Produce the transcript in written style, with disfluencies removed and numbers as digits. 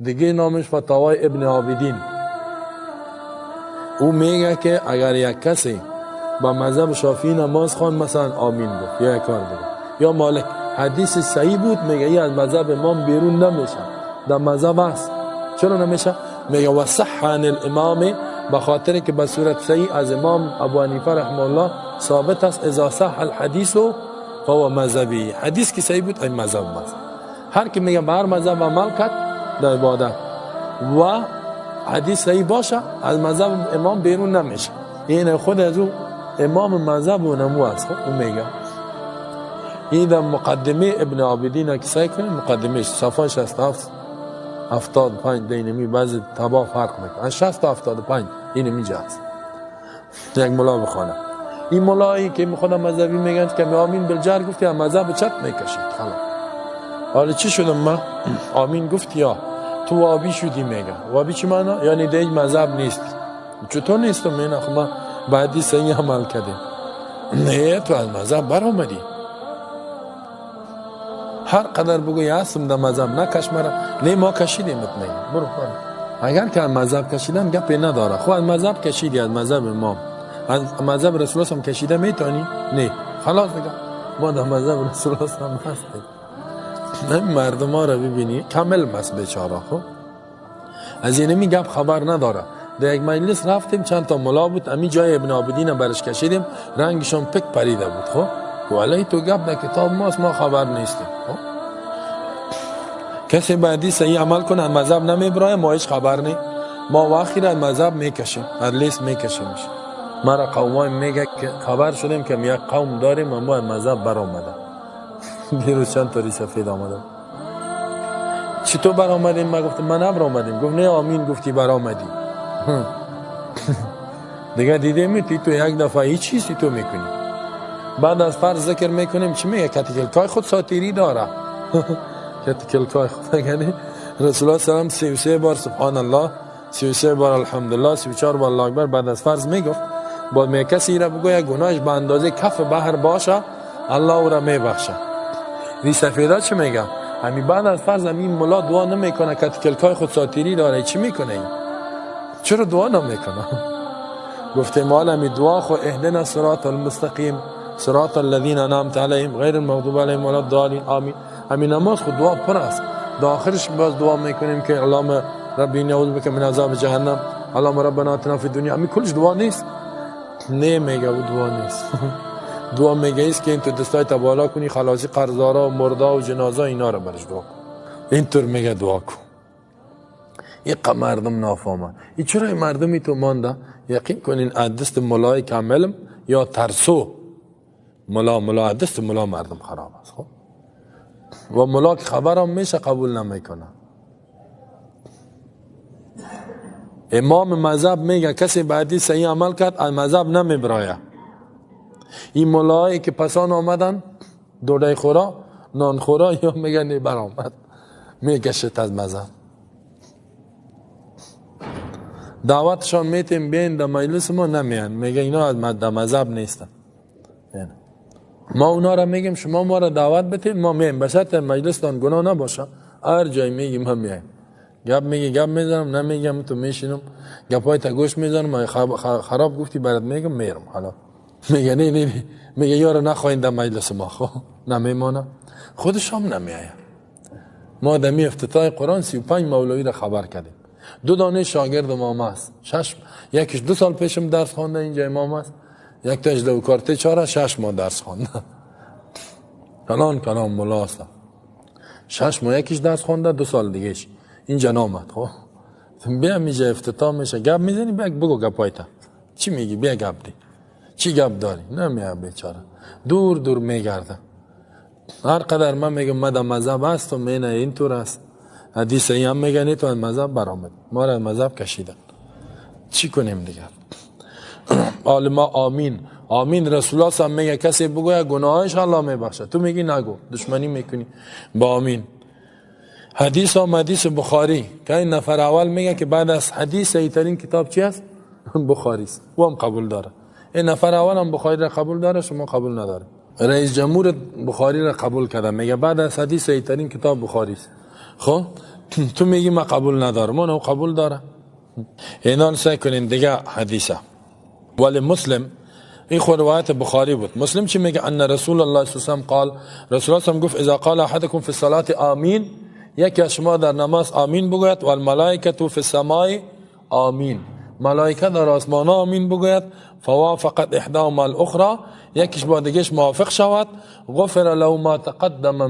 دیگه نامش فتاوای ابن عابدین. او میگه که اگر یک کسی با مذهب شافعی نماز خوان، مثلا آمین گفت یا یک کار دیگه، یا مالک، حدیث صحیح بود، میگه ای از مذهب امام بیرون نمیشه، در مذهب است. چرا نمیشه؟ میگه و صح عن الامام، به خاطر که به صورت صحیح از امام ابو حنیفه رحمه الله ثابت است، اذا صح الحدیث فهو مذهبی. حدیث که صحیح بود این مذهب است. هر کی میگه به هر مذهب عمل کرد در عبادت و حدیث صحیح باشه، از مذهب امام بیرون نمیشه. این خود از او امام مذهب و نمو است. خب او میگه این در مقدمه ابن عابدین که سعی کنیم، مقدمه صفحه 67 75 دینمی، بعضی تبا فرق میکنه، از 60 تا 75 این میجا است. یک ملا بخوانه، این ملایی که خود مذهبی میگن که آمین بالجهر گفتی از مذهب چت میکشید. خلاص حالا چی شدم ما؟ آمین گفتی یا تو وابی شدی. میگه وابی چی معنا؟ یعنی دیگه مذهب نیست. چطور نیستم؟ من خب ما بعدی صحیح عمل کردیم. نه، تو از مذهب برآمدی. هر قدر بگوی هستم در مذهب، نکش مرا، نه ما کشیدیم. میگه برو برو. اگر که از مذهب کشیدن گپی نداره، خب از مذهب کشیدی، از مذهب امام، از مذهب رسول الله هم کشیده میتونی؟ نه، خلاص دیگه ما در مذهب رسول الله هم هستیم. این مردم ها رو ببینی کامل مس بیچاره. خب از اینمی گپ خبر نداره. در یک مجلس رفتیم، چند تا ملا بود، امی جای ابن عابدین برش کشیدیم، رنگشون پک پریده بود. خب ولی تو گپ در کتاب ماست، ما خبر نیستیم. خب کسی بعدی صحیح عمل کنه مذهب نمیبرای، ما هیچ خبر نی. ما وقتی را مذهب میکشیم، از لیست میکشیم. مرا قومای میگه که خبر شدیم که یک قوم داریم و ما مذهب بر آمده. دیروز چند تا سفید آمده. چطور بر آمدیم؟ ما گفتم من نبر آمدیم. گفت نه آمین گفتی بر آمدی. دیگه دیدیم تو یک دفعه هیچ چیزی تو میکنی. بعد از فرض ذکر میکنیم، چی میگه؟ کتیکلکای خود ساتیری داره. کتیکلکای خود، یعنی رسول الله سلام 33 بار سبحان الله، 33 بار الحمدلله، 34 بار الله اکبر بعد از فرض میگفت. بعد می کسی را بگوید گناهش به اندازه کف بحر باشه، الله او را میبخشه. ری سفیدا چی میگه؟ همین بعد از فرض همین ملا دعا نمیکنه، کتیکلکای خود ساتیری داره. چی میکنه این؟ چرا دعا نمیکنه؟ گفته مال همی دعا خو اهدنا صراط المستقیم صراط الذین انعمت علیهم غیر المغضوب علیهم ولا الضالین آمین. همین نماز خود دعا پر است. در آخرش باز دعا میکنیم که اللهم ربی انی اعوذ بک من عذاب جهنم، اللهم ربنا آتنا فی الدنیا. همین کلش دعا نیست؟ نه، میگه او دعا نیست. دعا میگه است که این تو دستای تا بالا کنی، خلاصی قرضدارا و مردا و جنازه اینا رو برش دعا کن. اینطور میگه دعا کن. این مردم نافهمه. این چرا این مردمی تو مانده؟ یقین کنین از دست ملای کاملم یا ترسو ملا، ملا از دست ملا مردم خراب است. خب و ملا که خبرم میشه قبول نمیکنه. امام مذهب میگه کسی بعدی صحیح عمل کرد از مذهب نمیبرایه. این ملایی که پسان آمدن دوده خورا نان خورا یا میگن نه برآمد، میکشد از مذهب. دعوتشان میتیم بین در مجلس ما، نمیان، میگه اینا از مذهب نیستن. ما اونا را میگیم شما ما را دعوت بتین، ما میایم، به شرط مجلستان گناه نباشه. هر جای میگیم هم میایم. گپ میگی گپ میزنم، نمیگم تو میشینم گپای تا گوش میزنم، خراب گفتی برات میگم میرم. حالا میگه نه نه نه، میگه یارو نخواین در مجلس ما، خب نمیمانه، خودش هم نمیآید. ما دمی افتتاح قرآن 35 مولوی را خبر کردیم. دو دانه شاگرد امام است، شش، یکیش 2 سال پیشم درس خوانده اینجا امام است، یک تاش دو کارته 4 6 ماه درس خوانده. کلان کلام ملا است. 6 ماه یکیش درس خوانده، 2 سال دیگهش اینجا نامد. خب بیا میجا افتتاح میشه، گپ میزنی، بیا بگو گپایتا چی میگی، بیا گپ دی، چی گپ داری؟ نمیاد بیچاره، دور دور میگرده. هر قدر من میگم من در مذهب هستم، من اینطور است، حدیث این هم میگه نه تو از مذهب برآمد، ما را از مذهب کشیدن، چی کنیم دیگر؟ عالما آمین آمین. رسول الله صلی میگه کسی بگوید گناهش الله میبخشه، تو میگی نگو، دشمنی میکنی با آمین. حدیث هم حدیث بخاری که این نفر اول میگه که بعد از حدیث ایترین کتاب چی است؟ بخاری است، او هم قبول داره. این نفر اول هم بخاری را قبول داره، شما قبول نداره. رئیس جمهور بخاری را قبول کرده، میگه بعد از حدیث ایترین کتاب بخاری است. خب تو میگی ما قبول ندارم، اون قبول داره. اینا سعی کنین دیگه حدیثه. ولی مسلم، این خود روایت بخاری بود. مسلم چی میگه؟ ان رسول الله صلی الله علیه و قال، رسول الله گفت اذا قال احدكم في الصلاه آمین، یکی از شما در نماز آمین بگوید، و الملائکه فی السماء آمین، ملائکه در آسمان آمین بگوید، فوافقت احداهما الاخرى، یکیش با دیگهش موافق شود، غفر له ما تقدم.